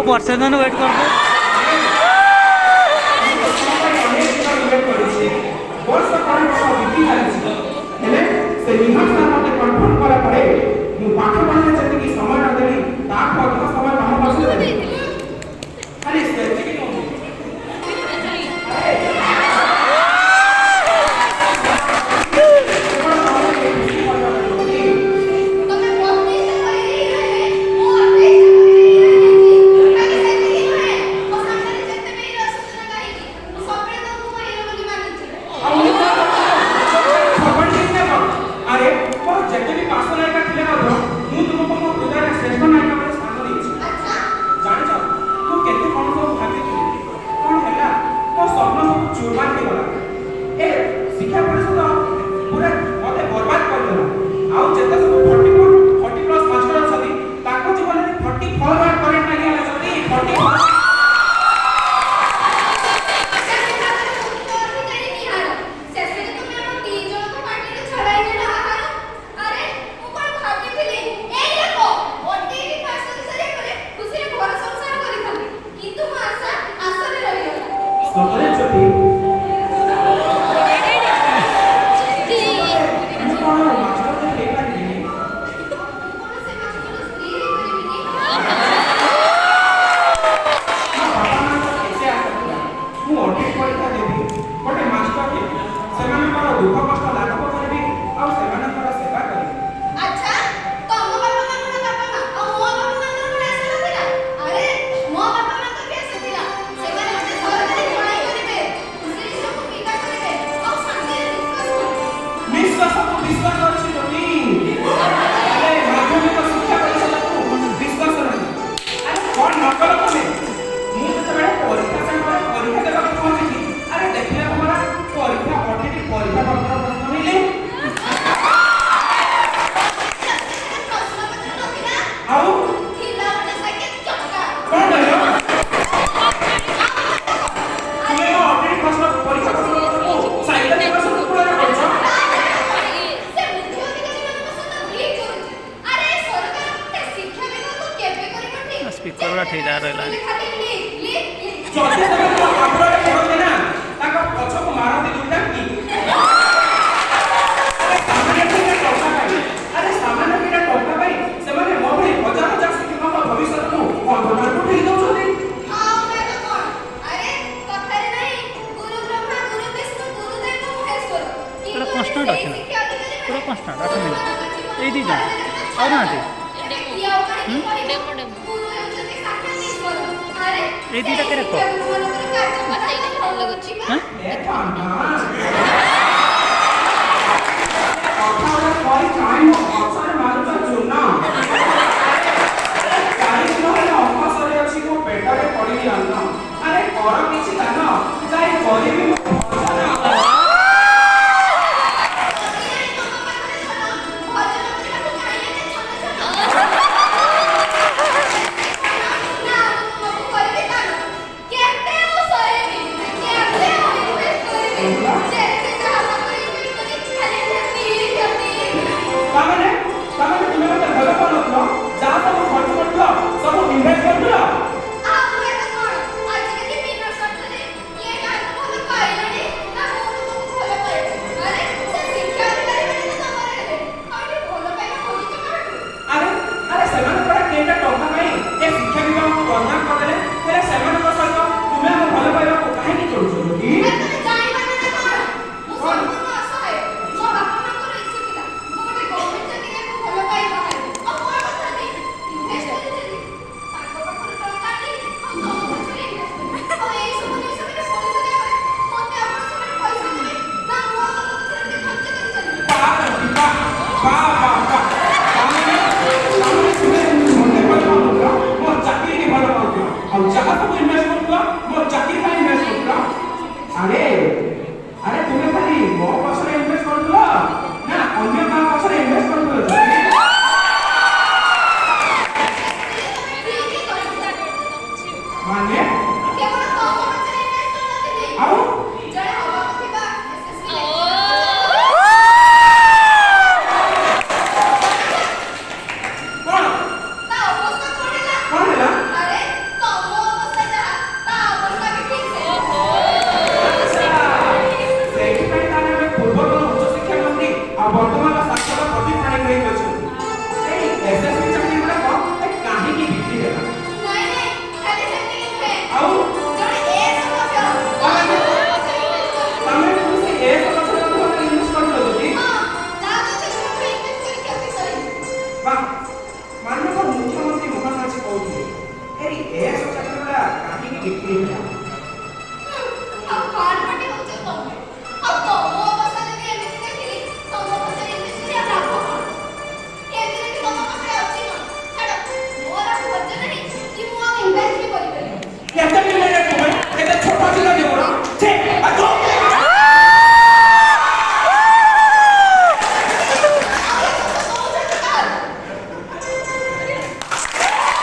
ବର୍ଷେ ଦିନ ୱେଟ୍ କରିଦେ। ମୁଁ ତ ତୁମ ପାଇଁ ଅନେକ ଦିନ ୱେଟ୍ କରିଛି। ବର୍ଷ ପରେ ବର୍ଷ ବିତି ଚାଲିଛି, ହେଲେ ସେ ନିହାର ସାର୍ ମୋତେ କନଫର୍ମ କଲା ପରେ ମୁଁ ପାଠ ପଢ଼ିଲେ ଯେତିକି ସମୟ ନ ଦେଲି, ତାଠୁ ଅଧିକ ସମୟ ତମ ପଛରେ ଦେଲି। ଖାଲି ସେତିକି ନୁହେଁ, ଆରେ କେବଳ ତମକୁ ଖୁସି କରିବା ପାଇଁ। ତମେ 32ଟା କରିକି ହିରୋ ହେଲେ, ମୁଁ 28ଟା କରିକି ହିରୋ ହେଇଛି। ବାକି ସେତିକି ନୁହେଁ, ମୋ ସାମ୍ନାରେ ଯେତେ ବି ହିରୋ ଆସନ୍ତୁ ନା କାହିଁକି, ମୁଁ ସବୁବେଳେ ତାଙ୍କୁ ମୋ ହିରୋ ବୋଲି ମାନିଛି। ଆଉ ମୁଁ କଣ ଫଗବାନ ନା କଣ? ଆରେ, ମୋର ଯେତେ ବି ପାର୍ଶ୍ୱ ନାୟିକା ଥିଲେ ମଧ୍ୟ ମୁଁ ତୁମକୁ ମୋ ହୃଦୟରେ ଶ୍ରେଷ୍ଠ ନାୟିକା ବୋଲି ସ୍ଥାନ ଦେଇଛି। ଆଚ୍ଛା। ଜାଣିଛ, ମୁଁ କେତେ କଣ ସବୁ ଭାବିଥିଲି। କଣ ହେଲା, ମୋ ସ୍ୱପ୍ନ ସବୁ ଚୁରମାର ହେଇଗଲା। ଏ ଶିକ୍ଷା ପରିଷଦ ପୁରା ମତେ ବର୍ବାଦ କରିଦେଲା। ଆଉ ଯେତେ ସବୁ 44, 40+ ମାଷ୍ଟର ଅଛନ୍ତି, ତାଙ୍କ ଜୀବନରେ 40 ଫରୱାର୍ଡ କରେଣ୍ଟ ଲାଗିଗଲା ଯଦି 40। ଶିକ୍ଷା ବିଭାଗର ମୁଖ୍ୟ ଅଧିକାରୀ ନିହାର, ଶେଷରେ ତୁମେ ଆମ ଦି ଜଣଙ୍କ ପାଟିରୁ ଛଡ଼ାଇ ନେଲ ଆହାର। ଆରେ, ମୁଁ କଣ ଭାବିଥିଲି, ଏଇ ଦେଖ, ଓଟିଇଟି ପାସ୍ କରି ସାରିବା ପରେ ଖୁସିରେ ଘର ସଂସାର କରିଥାନ୍ତି, କିନ୍ତୁ ମୋ ଆଶା ଆଶାରେ ରହିଗଲା। ସତରେ ଜ୍ୟୋତି, ମୁଁ କଣ ମାଷ୍ଟର ହେଇପାରିବିନି? ମୁଁ କଣ ସେ ମାଷ୍ଟର ସ୍ତ୍ରୀ ହେଇପାରିବିନି? ମୋ ବାପା ମାଙ୍କର କେତେ ଆଶା ଥିଲା, ମୁଁ ଅଡିଟ୍ ପରୀକ୍ଷା ଦେବି, ଗୋଟେ ମାଷ୍ଟର ହେବି, ସେମାନଙ୍କର ଦୁଃଖ କଷ୍ଟ ଲାଘବ କରିବି ଆଉ ସେମାନଙ୍କର ସେବା କରିବି। ଆଚ୍ଛା, ତମ ବାପା ମାଙ୍କର ବାପା ମା ଆଉ ମୋ ବାପା ମାଙ୍କର କଣ ଆଶା ନଥିଲା? ଆରେ, ମୋ ବାପା ମାଙ୍କର ବି ଆଶା ଥିଲା। ସେମାନେ ଗୋଟେ ସରକାରୀ ଜଣାଇ କରିବେ, ଖୁସିରେ ଝିଅକୁ ବିଦା କରିବେ ଆଉ ଶାନ୍ତିରେ ନିଶ୍ୱାସ ନେବେ। ନିଶ୍ୱାସକୁ ବିଶ୍ୱାସ ଅଛି ଜ୍ୟୋତି, ହେଲେ ମାଧ୍ୟମିକ ଶିକ୍ଷା ପରିଷଦକୁ ବିଶ୍ୱାସ ନାହିଁ। ଆରେ, କଣ ନକଲ ତମେ? ମୁଁ ଯେତେବେଳେ ପରୀକ୍ଷା ସେଣ୍ଟରରେ ପରୀକ୍ଷା ଦେବାକୁ ପହଞ୍ଚିଛି, ଆରେ ଦେଖିବାକୁ ଗଲା ପରୀକ୍ଷା ଅଡିଟ୍ ପରୀକ୍ଷା ପତ୍ର ପ୍ରଶ୍ନ ମିଳେ। ସେଟା ପ୍ରଶ୍ନପତ୍ର ନଥିଲା। ଆଉ? ଥିଲା ଗୋଟେ ସାଇକେଲ ଚକା। କଣ କହିଲ ତୁମେ? ମୋ ଅଡିଟ୍ ପ୍ରଶ୍ନ ପରୀକ୍ଷା ପ୍ରଶ୍ନପତ୍ରକୁ ସାଇକେଲ ଚକା ସହିତ ତୁଳନା କରୁଛ? ସେ ମୁଖ୍ୟ ଅଧିକାରୀମାନଙ୍କ ସହିତ ଡିଲ୍ କରୁଛି। ଆରେ, ସରକାର ଏ ଶିକ୍ଷା ବିଭାଗକୁ କେବେ କରିବ ଠିକ୍? ସ୍ପିକର ଗୁଡ଼ା ଠିକ୍ ଜାଗାରେ ରହିଲାନି। ଖାଲି ଲିକ୍, ଲିକ୍, ଲିକ୍। ଯଦି ସେମାନେ ମୋ ହାବୁଡ଼ରେ ପଡ଼ନ୍ତି ନା, ତାଙ୍କ ପଛକୁ ମାରନ୍ତି ଦୁଇଟା କି। ଆରେ, ସାମାନ୍ୟ କେଇଟା ଟଙ୍କା ପାଇଁ, ଆରେ ସାମାନ୍ୟ କେଇଟା ଟଙ୍କା ପାଇଁ ସେମାନେ ମୋ ଭଳି ହଜାର ହଜାର ଶିକ୍ଷକଙ୍କ ଭବିଷ୍ୟତକୁ ଅନ୍ଧକାରକୁ ଠେଲି ଦଉଛନ୍ତି। ଆଉ କହିବ କଣ? ଆରେ, କଥାରେ ନାହିଁ, ଗୁରୁ ବ୍ରହ୍ମା ଗୁରୁ ବିଷ୍ଣୁ ଗୁରୁ ଦେବ ମହେଶ୍ୱର, କିନ୍ତୁ ପୁରା କନଷ୍ଟାଣ୍ଟ ସେଇ ଅଛି ନା? ଶିକ୍ଷା ଅଧିକାରୀମାନେ ପୁରା କନଷ୍ଟାଣ୍ଟ 8 ମିନିଟ୍। ଗୁରୁମାନଙ୍କ ଜୀବନକୁ ଏଇ ଦି ଜଣ ଆଉ ନାହାନ୍ତି? ଏବେ କିଏ ଆଉ କାହିଁକି କହିବ ଗୁରୁ ହେଉଛନ୍ତି ସାକ୍ଷାତ ଈଶ୍ୱର? ଆରେ, ଏଇ ଦିଟା ସେଇ କ୍ୟାରେକ୍ଟର। ଶିକ୍ଷାଗୁରୁମାନଙ୍କର କାର୍ଯ୍ୟକଥା ଲାଗୁଛି। ହାଁ। ଏ ଧନ, କଥା ଗୁଡ଼ା କହି କାହିଁ ମୋ ଗଛରେ ମାରୁଛ ଚୂନ? 4 ଦିନ ହେଲା ଉପାସରେ ଅଛି, ମୋ ପେଟରେ ପଡ଼ିନି ଅନ୍ନ। ଆରେ, କର କିଛି ଦାନ, ଯାଇ କରିବି ମୁଁ ଭଜନ। ଭଜନ କରିବାକୁ କାହିଁ ଏତେ ଛନ ଛନ ନା? ମୁଁ ତୁମକୁ କରିବି ଦାନ। କେତେ ଆଉ ସହିବି? କେତେ ଆଉ ଇନଭେଷ୍ଟ କରିବି? ଯେତେ ଯାହା ପାଖରେ ଇନଭେଷ୍ଟ କରି ଖାଲି କ୍ଷତି, କ୍ଷତି। ତାମାନେ ତୁମେ ମତେ ଭଲ ପାଉନଥିଲ? ଯାହା ସବୁ ଖର୍ଚ୍ଚ କରୁଥିଲ, ସବୁ ଇନଭେଷ୍ଟ କରୁଥିଲ? ଆଉ ହୁଏତ କଣ? ଆଜିକାଲି ବିନା ସ୍ୱାର୍ଥରେ କିଏ କାହାକୁ ଭଲ ପାଇଲାଣି ନା? ମୁଁ ତୁମକୁ ଭଲ ପାଏ। ଆରେ, ସେ ଶିକ୍ଷା ଅଧିକାରୀ ମାନେ ତ ତମର ହେଲେ, ଆଉ ଏଠି ଭଲ ପାଇବା ଖୋଜୁଛ କାହାଠୁ? ଆରେ ଆରେ, ସେମାନେ ପରା କେଇଟା ଟଙ୍କା ପାଇଁ ଏ ଶିକ୍ଷା ବିଭାଗକୁ ବଦନାମ କରିଦେଲେ। ହେଲେ ସେମାନଙ୍କ ସହିତ ତୁମେ ଆମ ଭଲ ପାଇବାକୁ କାହିଁକି ଚଳୁଛ ଜ୍ୟୋତି? ଆରେ, ତମେ ଜାଣିପାରୁନ ନା କଣ? ମୁଁ ସମ୍ପୂର୍ଣ୍ଣ ଅସହାୟ। ମୋ ବାପା ମାଙ୍କର ଇଚ୍ଛା ଥିଲା ମୁଁ ଗୋଟେ ଗଭର୍ଣ୍ଣମେଣ୍ଟ ଚାକିରିଆକୁ ଭଲ ପାଇ ବାହାରିବି। ଆଉ କଣ କରିଥାନ୍ତି? ଇନଭେଷ୍ଟ କରିଥିଲି। ତାଙ୍କ ପାଖରୁ ଟଙ୍କା ଆଣି ଆଉ ତମ ପଛରେ ଇନଭେଷ୍ଟ କଲି। ଆଉ ଏଇ ସବୁ ଜିନିଷ କେବେ ଶୁଣି ସାରିବା ପରେ ମତେ ଆଉ କଣ ସେମାନେ ପଇସା ଦେବେ ନା? ମୁଁ ଆଉ ତମ ପଛରେ ଏମିତି ଖର୍ଚ୍ଚ କରି ଚାଲିବି? ବା ଜ୍ୟୋତି, ବା ବା।